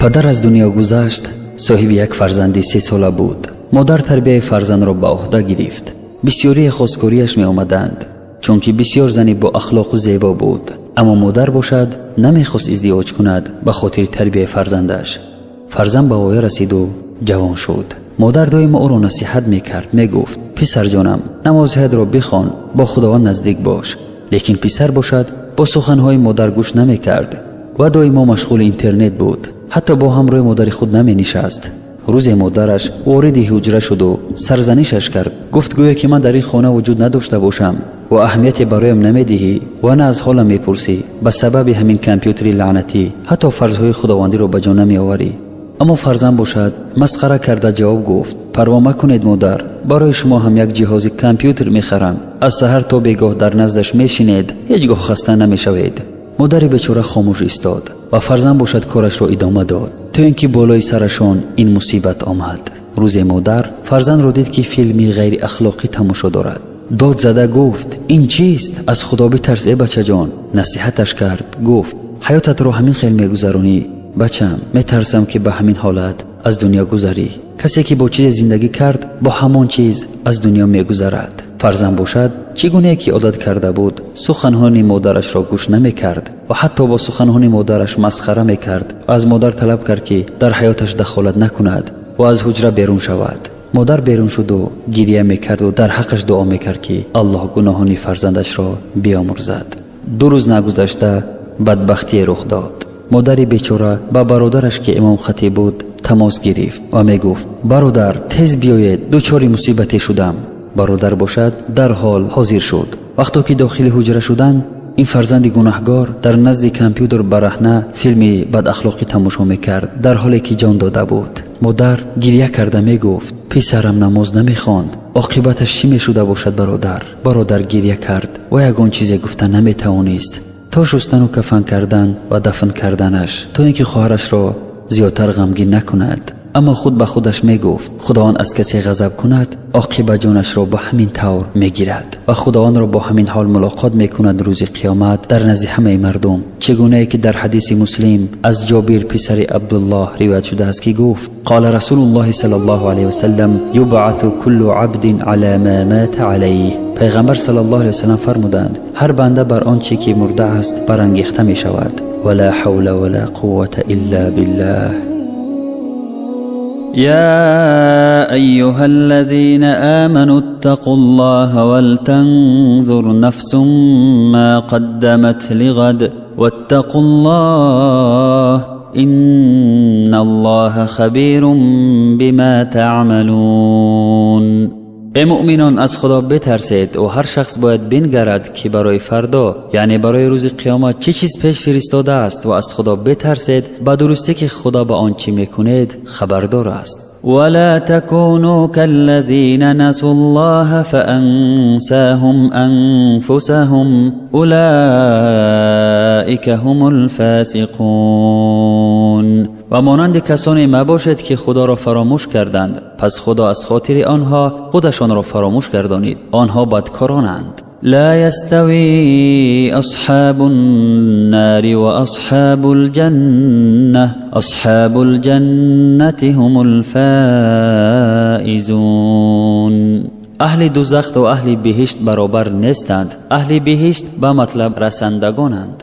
Падар аз дунё гузашт, соҳиби як фарзанди 3 сола буд. Модар тарбияи фарзандро ба уҳда гирифт. Бисёрие хосгориаш меомаданд, чунки бисёр зани бо ахлоқу зебо буд. Аммо модар бошад, намехост издивоҷ кунад ба хотири тарбияи фарзандаш. Фарзанд ба воя расиду ҷавон шуд. Модар доимо ӯро насиҳат мекард, мегуфт: «Писарҷонам, намозҳоятро бихон, бо Худованд наздик бош». Лекин писар бошад, бо суханҳои модар гӯш намекард ва доимо машғули интернет буд, ҳатто бо ҳамроҳи модари худ наменишаст. Рӯзе модараш вориди ҳуҷра шуду сарзанишаш кард. Гуфт: «Гӯё ки ман дар ин хона вуҷуд надошта бошам ва аҳамияте бароям намедиҳӣ ва на аз ҳолам мепурсӣ. Ба сабаби ҳамин компютери лаънатӣ ҳатто фарзҳои худовандиро ба ҷо намеоварӣ». Аммо фарзанд бошад, масхара карда ҷавоб гуфт: «Парво макунед, модар, барои шумо ҳам як ҷиҳози компютер мехарам. Аз саҳар то бегоҳ дар наздаш мешинед, ҳеҷ гоҳ хаста намешавед». Модари бечора хомӯш истод ва фарзанд бошад, корашро идома дод, то ин ки болои сарашон ин мусибат омад. Рӯзе модар фарзандро дид, ки филми ғайриахлоқӣ тамошо дорад. Дод зада гуфт: «Ин чист? Аз Худо битарс, э бачаҷон». Насиҳаташ кард, гуфт: «Ҳаётатро ҳамин хел мегузаронӣ, бачам, метарсам, ки ба ҳамин ҳолат аз дунё гузарӣ. Касе ки бо чизе зиндагӣ кард, бо ҳамон чиз аз дунё мегузарад». Фарзанд бошад, чӣ гунае ки одат карда буд, суханҳои модарашро гӯш намекард ва ҳатто бо суханҳои модараш масхара мекард ва аз модар талаб кард, ки дар ҳаёташ дахолат накунад ва аз ҳуҷра берун шавад. Модар берун шуду гирия мекарду дар ҳаққаш дуо мекард, ки Аллоҳ гуноҳони фарзандашро биомӯрзад. 2 рӯз нагузашта бадбахтие рух дод. Модари бечора ба бародараш, ки имомхатиб буд, тамос гирифт ва мегуфт: «Бародар, тез биёед, дучори мусибате шудам». Бародар бошад, дарҳол ҳозир шуд. Вақто ки дохили ҳуҷра шуданд, ин фарзанди гунаҳгор дар назди компютер бараҳна филми бадахлоқӣ тамошо мекард, дар ҳоле ки ҷон дода буд. Модар гирья карда мегуфт: «Писарам намоз намехонд, оқибаташ чӣ мешуда бошад, бародар?» Бародар гирья кард ва ягон чизе гуфта наметавонист, то шустану кафан кардан ва дафн карданаш, то ин ки хоҳарашро зиёдтар ғамгин накунад. Аммо худ ба худаш мегуфт: «Худованд аз касе ғазаб кунад, оқибат ҷонашро ба ҳамин тавр мегирад ва Худовандро бо ҳамин ҳол мулоқот мекунад рӯзи қиёмат дар назди ҳамаи мардум». Чӣ гунае ки дар ҳадиси Муслим аз Ҷобир писари Абдуллоҳ ривоят шудааст, ки гуфт: قال رسول الله صلى الله عليه وسلم: يبعث كل عبد على ما مات عليه. Пайғамбар صلى الله عليه وسلم фармуданд: ҳар банда бар он чӣ ки мурда аст барангехта мешавад. ولا حول ولا قوة إلا بالله. يا أيها الذين آمنوا اتقوا الله ولتنظر نفس ما قدمت لغد واتقوا الله إن الله خبير بما تعملون. Эй муъминон, аз Худо битарсед ва ҳар шахс бояд бингарад, ки барои фардо, яъне барои рӯзи қиёмат, чӣ чиз пеш фиристодааст, ва аз Худо битарсед, ба дурустӣ ки Худо ба он чӣ мекунед хабардор аст. ولا تكونوا كالذين نسوا الله فأنساهم أنفسهم أولئك هم الفاسقون. Ва монанди касоне мабошед, ки Худоро фаромӯш карданд, пас Худо аз хотири онҳо худашонро фаромӯш гардонид. Онҳо бадкоронанд. لا يستوي أصحاب النار وأصحاب الجنة، أصحاب الجنة هم الفائزون. Аҳли дузах ва аҳли биҳишт баробар нестанд. Аҳли биҳишт ба матлаб расандагонанд.